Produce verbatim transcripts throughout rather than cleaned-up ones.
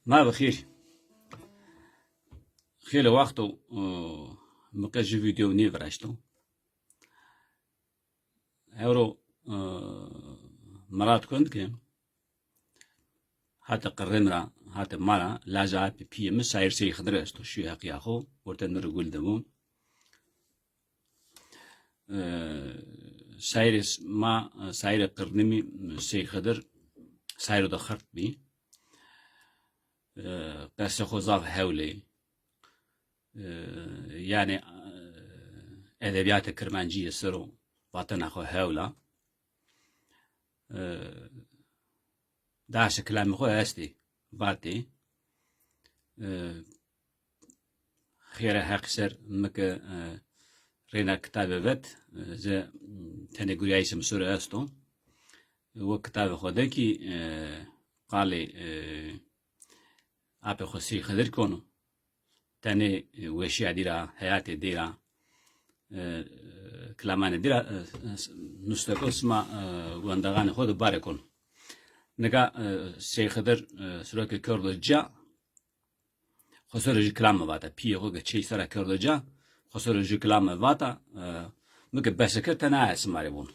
Ma bi xêr. Xêlê wext o, e, mi qe jû vîdeo nêviraşto. Ewro, e, mi ra dikund ke hate qirrê mi ra, hate ma ra, laja apê pîyê mi şaîr Sey Xidir esto, şîyo heqîya xo, orte mi rê gul de bo. E, şaîrê s-, ma, şaîrê qirnimî Sey Xidir, şaîro de xert bî. E, qesê xo zaf hewl ê. E, yanî, e, edebîyatê kirmancî yê ser o vatena xo hewl a. E, daşê kilamê xo estê, vatê. E, xêre heq ser mi ke, e, reyna kitabê vet, e, ze, m, tenê gurîyayîşê mi ser o esto. Wo kitabê xo de kî, e, qalê, e, apê xo Sey Xidir kono. Tenê, e, weşîya dî ra, heyatê dî ra, e, kilamanê dî ra, e, nusteko sima, e, wendaxanê xo de bare kono. Nika, e, Sey Xidir, e, siro ke kerdo ca, xo ser o jû kilam mi vata. Pîyê xo ke çey sera kerdo ca, xo ser o jû kilam mi vata, e, mi ke bese kerd, tena aye sima rê vûn.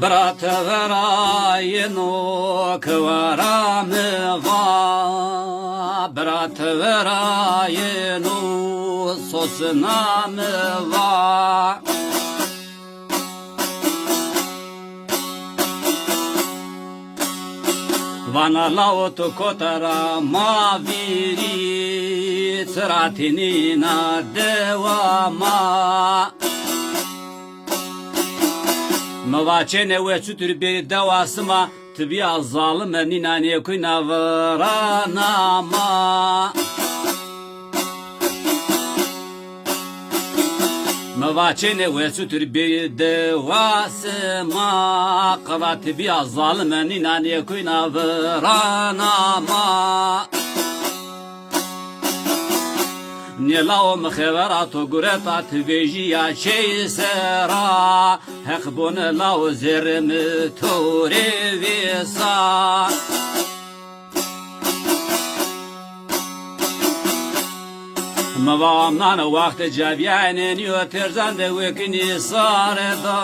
Bira ti verayeno ke wera mi va, bira ti verayeno sosna mi va. Vana lawo tu kota ra ma vîrî, çira ti nîna dewa ma. Mi va çênê we çutir bêrî dewa sima, ti bîya zalime nîna nêkuyna virana ma. Mi va çênê we çutir bêrî dewa sima, qila ti bîya zalime nîna nêkuyna virana ma. Nê lawo mi xevera to gureta, ti vejîya çey sera, Heq bone lawo zerrê mi to rê vêsa. Mi va amnane waxtê cavîyanê nîyo, terzan de wekinî sare da.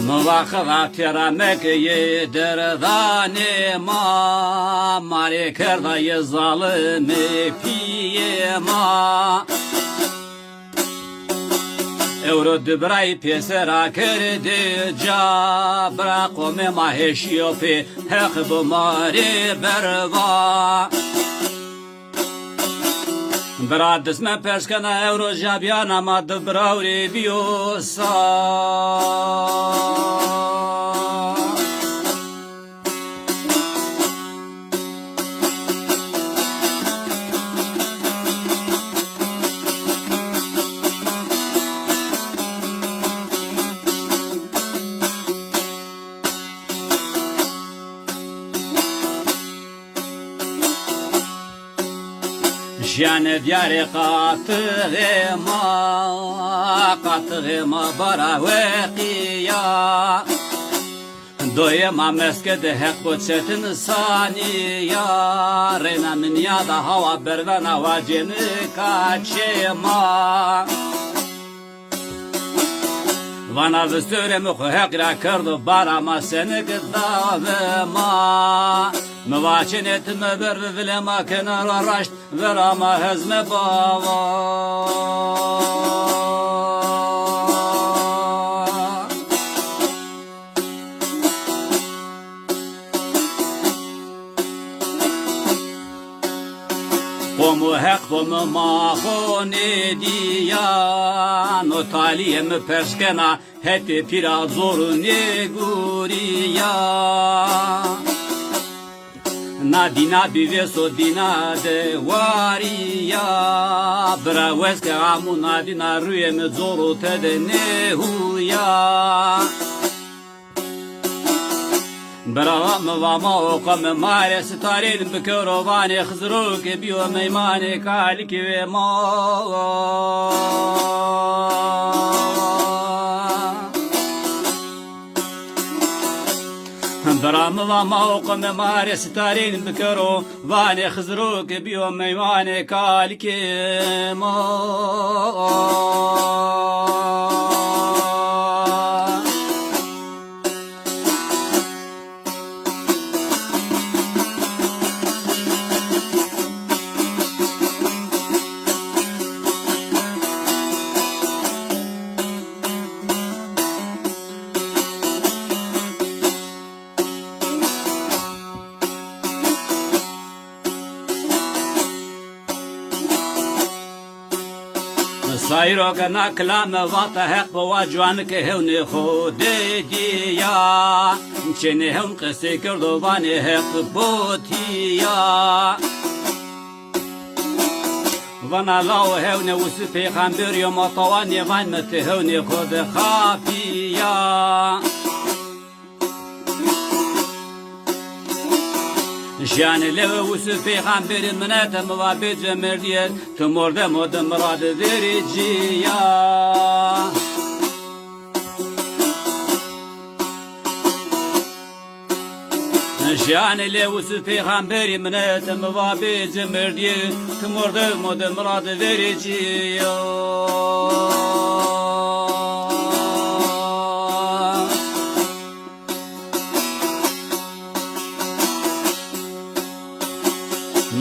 Mi va xiva têra meke yê derdanê ma, ma rê kerda yê zalimê pîyê ma. Ewro di birayî pêsera kerdê ca, bira qomê ma heşîyo pê, Heq bi ma rê berva. Bira disme pers kena ewro jabîyana ma di biraw rê bîyo sa. Jîyane dîyarê qatixê ma, qatixê ma bara weqîya. Doyê ma meske de Heq bo çetin sanîya, reyna mi nîyada hawa bervena wacê nika çê ma. Vana vistorê mi xo Heq ra kerdo bara ma, senik da ve ma. Mi va çênê ti mi ver vi vilê ma kenara raşt, vera ma hezme bava. Heq bo mi ma xo nêdîya, no talîyê mi pers kena, hetê pîra zor nêgurîya. Na dîna bî vêso dîna de warîya, bira wes ke amo na dîna rûyê mi zor û tede nêhûya. Bira mi va ma o qome ma rê sitarên bikero, vanê Xiziro ke bîyo meymanê kalikê wê ma. Bira mi va ma o qome ma rê sitarên bikero, vanê Xiziro ke bîyo meymanê kalikê ma. Sayro ke na kilame vata Heq bi wa ciwanike hewnê xo de dîya. Çênê hewn qesey kerdo vanê Heq botîya. Vana lawo hewnê Wisif peyxamberî yo, ma tawa nêvanme ti hewnê xo de xapîya. Şiyanê lewe Wisif peyxamberî minete mi va bê cemerdîye, ti mordemo de mirade verê cîya. Şiyanê lê Wisif peyxamberî minete mi va bê cemerdîye, ti mordemo de mirade verê cîya.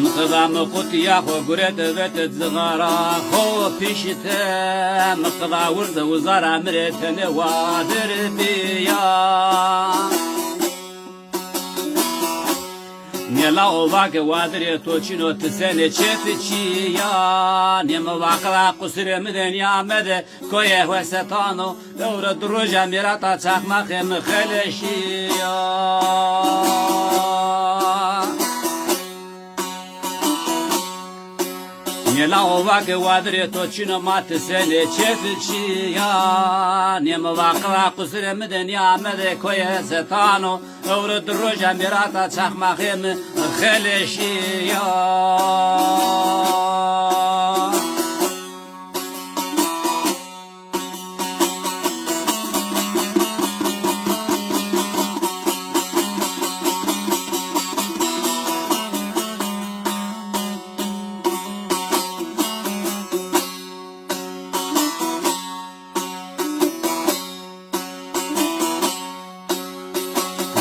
Mi qida mi qutîya xo gurete vete cixara xo pişite. Mi qida wirze wizara mi rê tenê wadir bîya. Nê lawo vake wadirê to çin o, ti senê çê ti çîya. Nê mi va qida qusirê mi de nîyamede koyê Hesetano, ewro di roja mîrata çaxmaxê mi xeleşîya. Nê lawo vake wadirê to çin o, ma ti senê çê ti çîya. Nê mi va qida qusirê mi de nîyamede koyê Hesetano, ewro di roja mîrata çaxmaxê mi xeleşîya.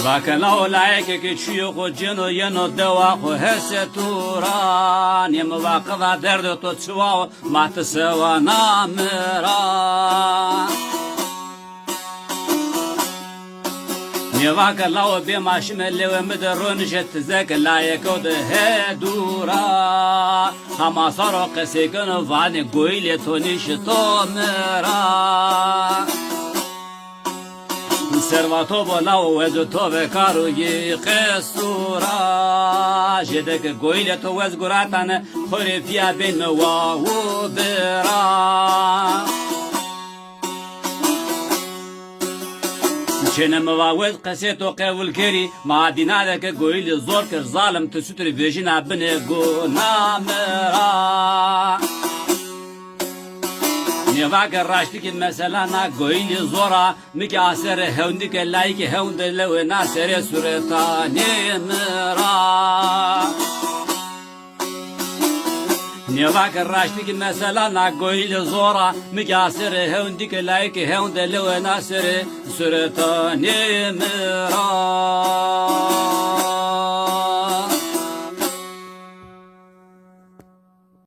Vake lawo layeke ke çûyê xo cêno yeno dewa xo Hesetura. Nê mi va qida derdê to çiwa o, ma ti sewa na mi ra. Nê vake lawo bê ma şime lewê mi de ronişe ti zeke layeko de hedura. Hama saro qesey keno vanê goyîlê to nişito mi ra. Serva to bo lawo wezo to ve karo yê qesura. Jêde ke goyîlê to wez guratane, xo rê pîya bêne wa û bira. Çêne mi va wez qesê to qewul kerî, ma dîna de ke goyîlî zor kir zalim, ti sutrî vejîna binê guna mi ra. Nê vake raştî kî mesela na goyîlî zor a, mi kî aserê hewndî ke layikê hewn de lewê na serê suretanê mi ra. Nê vake raştî kî mesela na goyîlî zor a, mi kî aserê hewndî ke layikê hewn de lewê na serê suretanê mi ra.